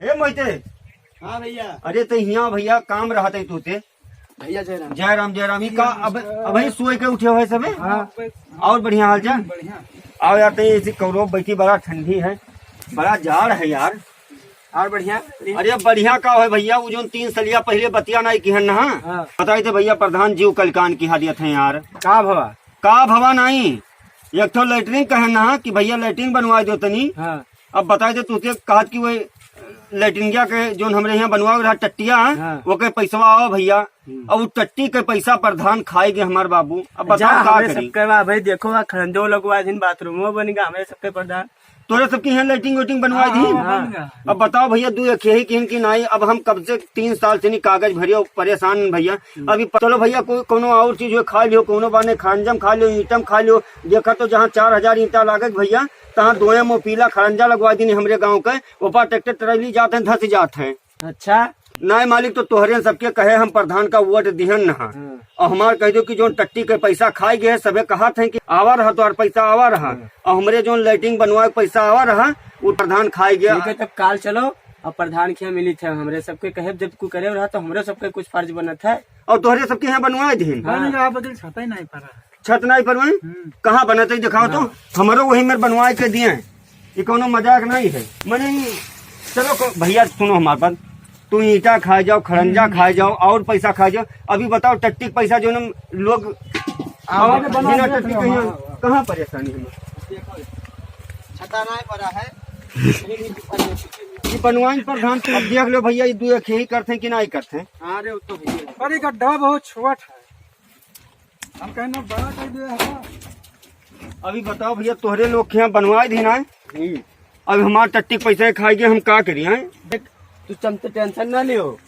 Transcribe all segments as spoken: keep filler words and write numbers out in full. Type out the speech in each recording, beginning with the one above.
ए मोहिते। हाँ भैया। अरे तो हियाँ भैया काम रहत है तोते। भैया जय राम। जय राम, जय राम। ई का अब, अबही सोए के उठे हुए सबे? हाँ। और बढ़िया हाल चाल? बढ़िया। आओ यार, तई ऐसी कौरो बैठी, बड़ा ठंडी है, बड़ा जाड़ है यार। और बढ़िया? अरे बढ़िया का है भैया, वो जोन तीन सलिया पहले बतिया नाई किहन ना, हाँ। बताई थे भैया, प्रधान जी कल कान की हालियत है यार। का भवा? का भवा नाई, एक ठो लेटरिन कहे ना कि भैया लेटरिन बनवा दो तनी। हाँ। अब बताई थे तुझे कहत कि वही लेटरिंगिया के जोन हमरे यहाँ बनवा रहा टट्टिया, हाँ। ओके पैसवा आवा भैया। हम्म। अब वो टट्टी के पैसा प्रधान खाए गए हमार बाबू। अब जा, बताओ का हमरे करी? सबके बा भाई, देखो, आ खरंजो लगवा दिन, बाथरूमो बन गया, हमरे सबके प्रधान। तोरे सबके यहाँ लेटरिन वेटरिन बनवा दी। हाँ, हाँ। अब बताओ भैया, दू एक यही किन की नाई। अब हम कब से तीन साल से नहीं कागज भरियो, परेशान भैया। हम्म। अभी प-, चलो भैया, को-, कोनो और चीज हो, खा लियो, कोनो बाने खरंजम खा लियो, ईंटम खा लियो। देखा तो जहाँ चार हजार ईंटा लागत भैया, तहाँ दोए मो पीला खरंजा लगवा दीनी हमरे गाँव के। ओपा ट्रैक्टर ट्राली जात हैं, धस जात हैं। अच्छा। नाय मालिक, तो तोहरे सबके कहे हम प्रधान का वोट दिहन नहा। हाँ। और हमार कह दो कि जोन टट्टी के पैसा खाए गए, सबे कहत हैं कि आवा रहा, तोहर पैसा आवा रहा। हाँ। और हमरे जोन लेटरिन बनवाए के पैसा आवा रहा, वो प्रधान खाए गया। ठीक है, तब काल चलो और प्रधान के यहाँ मिली थे। हमरे सबके कहे जब कुछ करे रहा तो हमरे सबके कुछ फर्ज बनत है। और तोहरे सबके यहाँ बनवाए दिहिन। हाँ। बन गया, बगल छाता ही नहीं पड़ा। छत नहीं पर में? हम्म। कहाँ बनत है दिखाओ तो। हाँ। हमरो वही में बनवाए के दिए। ये कोनो मजाक नहीं है। मने चलो को-, भैया सुनो हमार बात। तू ईंटा खाए जाओ, खड़ंजा हम्म। खाए जाओ और पैसा खाए जाओ। अभी बताओ टट्टी के पैसा जो हम लोग आवाज बना बिना दिया टट्टी करो। कहीं हाँ, हाँ। कहाँ परेशानी है? छता नहीं पड़ा है। ये बनवाइन प्रधान, तुम अब देख लो भैया, ये दू एक यही करते हैं कि नहीं करते हैं? अरे वो तो भैया। अरे गड्ढा बहुत छोट है। हम कहना बड़ा कर दिया है। अभी बताओ भैया, तोहरे लोग के यहाँ बनवाए दी ना। हम्म। अब हमार टट्टी के पैसा खाएगी, हम का करी हैं? देख, तू चम तो टेंशन ना लियो।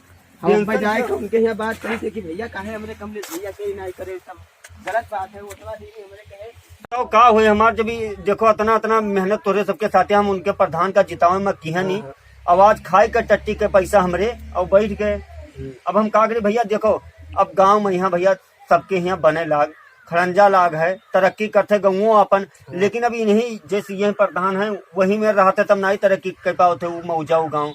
हम टेंशन बजाए ना। के उनके यहाँ बात करी थे कि भैया काहे हमरे कम ले, भैया के ही नहीं करे, सब गलत बात है, उतना दिन ही हमरे कहे। तो का होए हमार, जब ई देखो अतना, अतना मेहनत तोहरे सबके साथे हम उनके प्रधान का जितावे में किहे नहीं। हाँ। अब आज खाए के टट्टी के पैसा हमरे और बैठ गए। हम्म। अब हम का करी भैया, देखो अब गाँव में यहाँ भैया सबके हियाँ बने लाग, खड़ंजा लाग है, तरक्की करते गउँवो आपन, हाँ। लेकिन अब इन्हीं जैसे ये प्रधान है, वही में रहते तब नाई तरक्की कर पावत है, वो मौजा वो गाँव।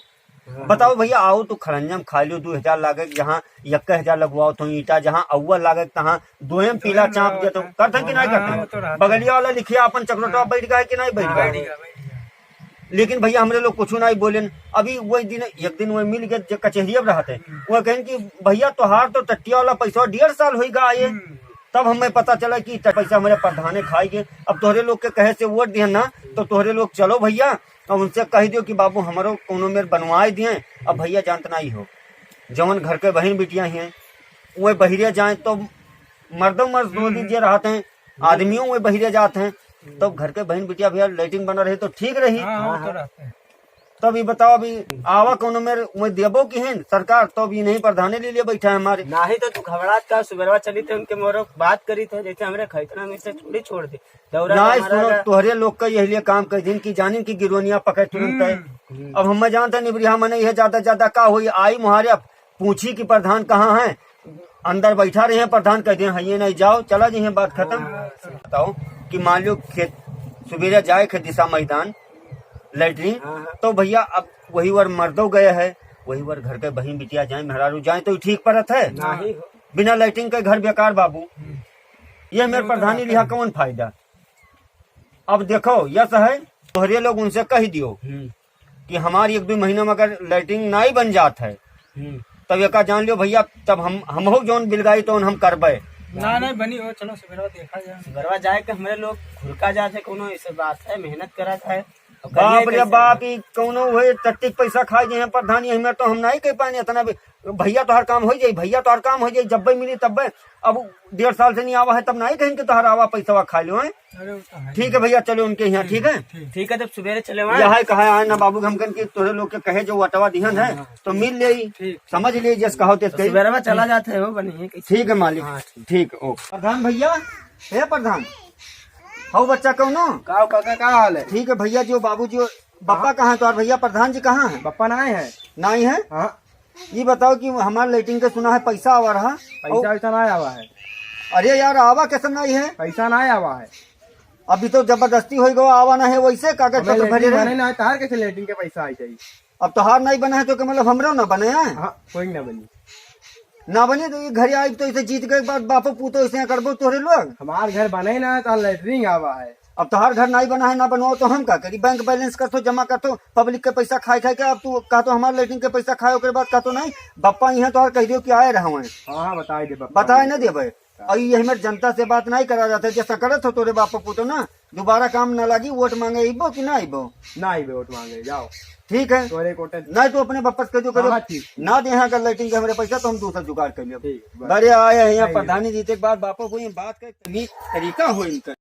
हाँ। बताओ भैया, आओ तो खड़ंजा में खा लियो, दो हजार लागे, जहाँ इक्कीस हजार लगवाओ तो ईंटा, जहाँ अव्वल लागे तहाँ दोयम पीला चाप दे तो हाँ, करते कि नहीं हाँ, करते? वो तो रहता है। बगलिया वाला लिखिया अपन चकरोटवा हाँ। बैठ गया है कि नहीं बैठ हाँ, गया? बैठ गया, बैठ गया। लेकिन भैया हमरे लोग कुछ नहीं बोलेन। अभी वही दिन, एक दिन वही मिल गए जो कचहरी अब रहते, हम्म। वो कहें कि भैया तोहार तो टट्टिया वाला पैसा डेढ़ साल होई गा आए, हम्म। तब हमें पता चला कि ट-, पैसा हमारे प्रधाने खाई गए। अब तोहरे लोग के कहे से वोट दिहन ना, तो तोहरे लोग चलो भैया, अब उनसे कह दियो कि बाबू हमरो कोनो मेर बनवाए दिए। अब भैया जानत नहीं हो, जवन घर के बहिन बिटिया हैं, वो बहिरे जाए तो मर्दो मर्द दो हम्म। दिन जे रहते हैं, हम्म। आदमियों में बहिरे जात हैं, हम्म। तब घर के बहिन बिटिया भैया लेटरिन बना रही तो ठीक रही। हाँ, हाँ, वो तो हाँ। रहते हैं। तब ये बताओ, अभी आवा कोनो मेर, मैं देबो की है सरकार, तो अभी नहीं प्रधाने ले लिए बैठा है हमारे। नाही तो तू घबरात का, सुबेरवा चली थे उनके मोरो बात करी थे, जैसे हमरे खैतना में से थोड़ी छोड़ दे। दौरा नहीं, हमारा सुनो, जा- तोहरे लोग का यही लिए काम कर दिन की जानिन की गिरोनिया पकड़ तुरंत है। हम्म। अब हम जानते नहीं, बढ़िया मने यह ज्यादा, ज्यादा का हुई, आई मुहारे अब पूछी कि प्रधान कहाँ है, अंदर बैठा रहे हैं, प्रधान कह दिए, "हाँ, ये नहीं, जाओ, चला जाइए, बात खत्म।" हाँ, सही। बताओ कि मान लो खेत, सुबेरे जाए खेत दिशा मैदान, लेटरिन, हाँ, हाँ। तो भैया अब वही वर मर्दो गए है, वही वर घर के बहिन बिटिया जाए, मेहरारू जाए, तो ठीक परत है? नहीं हो। बिना लेटरिन के घर बेकार बाबू। हम्म। ये मेरे वो तो प्रधानी बात लिहा है। कौन फायदा? अब देखो, यस है, तोहरे लोग उनसे कह दियो। हम्म। कि हमारी एक दो महीना में अगर लेटरिन नाई बन जात है, हम्म। तब एका जान लियो भैया, तब हम, हमहू जौन बिलगाई तौन हम करबे। ना, नहीं बनी हो, चलो सुबेरवा देखा जाए। सुबेरवा जाए के हमरे लोग घुरका जात है, कोनो ऐसे बात है, मेहनत करा जाए। और करिए बाप रे कैसे? बाप, ई कौनो हुए टट्टी के पैसा खाए जे हैं प्रधान, यही में तो हम नहीं कह पानी इतना भी। भैया तोहर काम हो जाई, भैया तोहर काम हो जाई, जब्बे मिली तब्बे। अब डेढ़ साल से नहीं आवा है, तब नहीं कहें कि तोहर आवा पैसवा खा लो, हैं? अरे, वो तो है। ठीक है भैया, चलो उनके यहाँ, ठीक है? ठीक। ठीक है, तब सुबेरे चले वहाँ। यहाँ कहा है ना बाबू, हम कन के तोहरे लोग के कहे जो वटवा दिहन है, हाँ, तो मिल ले, ठीक। समझ ले, जस कहो तेस तो कही। सुबेरवा चला जाते हैं, वो बनी है कैसे? ठीक है मालिक, हाँ, ठीक। ठीक, ओके। प्रधान भैया, हे प्रधान, हौ बच्चा कौनो? का हो काका, का हाल है? ठीक है भैया, जो बाबू जो, बप्पा कहाँ है तोहार भैया, प्रधान जी कहाँ है? बप्पा ना आए हैं। नहीं है? हाँ। ये बताओ कि हमार लेटरिन के सुना है पैसा आवा रहा। पैसा और वैसा ना आवा है। अरे यार, आवा कैसे नहीं है? पैसा ना आवा है। अभी तो जबरदस्ती हो गवा, आवा ना है, वैसे कागज हमें पत्र भरे लेटरिन रहे। बने ना है, तार कैसे लेटरिन के पैसा आ जाई? अब तोहार नाहीं बना है तो के मतलब हमरो ना बने है? हाँ, कोई ना बनी। ना बनी तो ये घरे आइब तो इसे जीत गए के बाद बापो पूतो इसे करबो तोहरे लोग। हमार घर बने ना है तो लेटरिन आवा है। अब तोहार घर नाहीं बना है, ना बनवाओ तो हम का करी? बैंक बैलेंस करतो, जमा करतो, पब्लिक के पैसा खाए खाए के। अब तू कहतो हमार लेटरिन के पैसा खाए, ओकरे बाद कहतो नाहीं, बप्पा यहाँ तोहार कह दियो कि आए रहो हैं। हाँ, हाँ, बताए दे बप्पा। बताए ना देबे। और ये हमारे जनता से बात नाहीं करा जाता है, जैसा करत हो तोरे बापो पूतो ना, दोबारा काम ना लागी। वोट मांगे अइबो कि ना अइबो? ना अइबे वोट मांगे, जाओ। ठीक है। तोरे कोटे। नाहीं तो अपने बप्पा से कह दियो, कह दियो, हाँ, ठीक। ना दे यहाँ का लेटरिन के हमरे पैसा तो हम दूसरा जुगाड़ कर लियो। ठीक, बस। बड़े आए हैं यहाँ नहीं। प्रधानी जी के बाद बापो को ये बात का तमीज तरीका हो इनका।